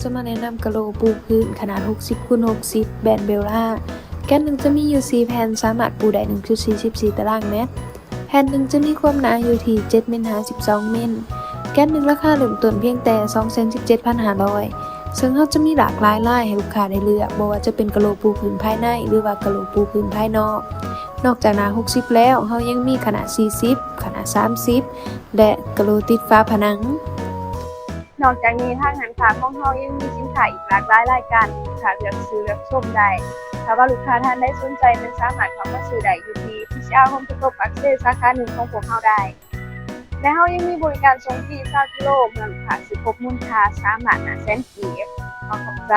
ຈະມາແນະນຳກະໂຫຼປູພື້ນຂະໜາດຫົກສິບຄູນຫົກສິບ ແບຣນເບລລາ. ແກ່ນໜຶ່ງຈະມີຢູ່ສີ່ແຜ່ນ, ສາມາດປູໄດ້ໜຶ່ງຈຸດສີ່ສິບສີ່ຕາລາງແມັດ. ແຜ່ນໜຶ່ງຈະມີຄວາມໜາຢູ່ທີ່ເຈັດມິນຫາສິບສອງມິນ. ແກ່ນໜຶ່ງລາຄາເລີ່ມຕົ້ນພຽງແຕ່ສອງແສນສິບເຈັດພັນຫ້າຮ້ອຍ ເຊິ່ງເຮົາຈະມີຫຼາກຫຼາຍລາຍໃຫ້ລູກຄ້າໄດ້ເລືອກ, ບໍ່ວ່າຈະເປັນກະໂຫຼປູພື້ນພາຍໃນ ຫຼືວ່າກະໂຫຼປູພື້ນພາຍນອກ. ນອກຈາກໜາຫົກສິບແລ້ວ, ເຮົາຍັງມີຂະໜາດສີ່ສິບ, ຂະໜາດສາມສິບ ແລະ ກະໂຫຼຕິດຝາຜະໜັງ. ນອກຈາກນີ້, ທາງຮ້ານຄ້າຂອງເຮົາຍັງມີສິນຄ້າອີກຫຼາກຫຼາຍລາຍການໃຫ້ລູກຄ້າເລືອກຊື້ເລືອກຊົມໄດ້. ຖ້າວ່າລູກຄ້າທ່ານໃດສົນໃຈ, ແມ່ນສາມາດເຂົ້າມາຊື້ໄດ້ຢູ່ທີ່ ພີຊີອາ ໂຮມສະໂຕ ປາກເຊ ສາຂາໜຶ່ງຂອງພວກເຮົາໄດ້ ແລະ ເຮົາຍັງມີບໍລິການສົ່ງຟຣີຊາວກິໂລ ເມື່ອລູກຄ້າຊື້ຄົບມູນຄ່າສາມລ້ານຫ້າແສນກີບ. ຂໍຂອບໃຈ.